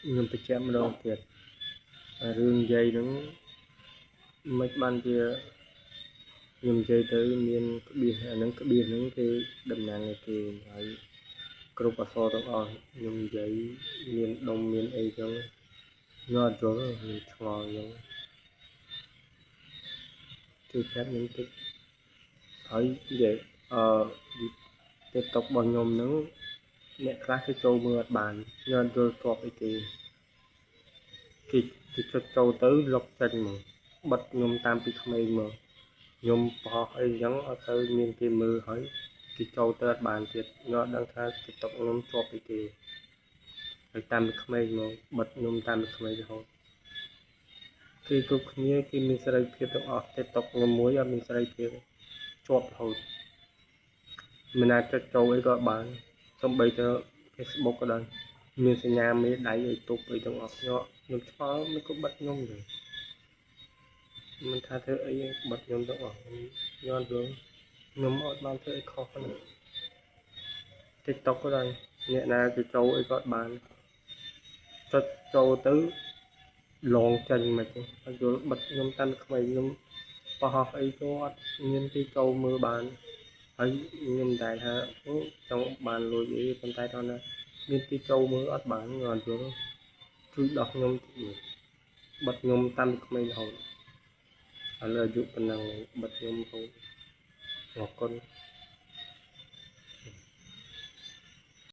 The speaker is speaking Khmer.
ខ្ញុំបញ្ជាក់ម្ដងទៀតរឿងនិយាយហ្នឹងមិនបានជាខ្ញុំនិយាយទៅមានក្បៀសអាហ្នឹងក្បៀសហ្នឹងគេតំណាងឲ្យគេហើយគ្រប់អក្សរទាំងអស់ខ្ញុំនិយាយមានដុំមានអីចឹងខ្ញុំអត់យល់ខ្ញុំឆ្ងល់ចឹងជួយប្រាប់ខ្ញុំតិចហើយនិយាយអឺ TikTok របស់ខ្ញុំហ្នឹងអ្នកខ្លះគេចូលមើលអត់បានខ្ញុំអត់យល់ជាប់អីគេគេគេចុចចូលទៅលុកចេញមកបិទខ្ញុំតាមពីក្មេងមកខ្ញុំបង្ហោះអីចឹងអត់ទៅមានគេមើលហើយគេចូលទៅអត់បានទៀតខ្ញុំអត់ដឹងថា TikTok ខ្ញុំជាប់អីគេហើយតាមពីក្មេងមកបិទខ្ញុំតាមពីក្មេងរហូតគេគ្រប់គ្នាគេមានសេរីភាពទាំងអស់ TikTok ខ្ញុំមួយអត់មានសេរីភាពជាប់រហូតមិនណាចុចចូលអីក៏បានសំបីទៅ Facebook ក៏ដោយមានសញ្ញាមេដៃអីទប់អីទាំងអស់ខ្ញុំឆ្ងល់មិនក៏បិទខ្ញុំទៅមិនថាធ្វើអីបិទខ្ញុំទាំងអស់ខ្ញុំអត់យល់ខ្ញុំអត់បានធ្វើអីខុសទេ TikTok ក៏ដោយអ្នកណាគេចូលអីក៏បានចុចចូលទៅលងចេញមិនអត់យល់បិទខ្ញុំតាំងក្មេងខ្ញុំបោះអីចូលអត់មានគេចូលមើលបានហើយខ្ញុំតែថាចង់បានលុយអីប៉ុន្តែដល់ណាមានគេចូលមើលអត់បានខ្ញុំអត់យល់ជួយដោះខ្ញុំតិចបិទខ្ញុំតាំងពីក្មេងរហូតឥឡូវអាយុប៉ុណ្ណឹងបិទខ្ញុំរហូតអរគុណ។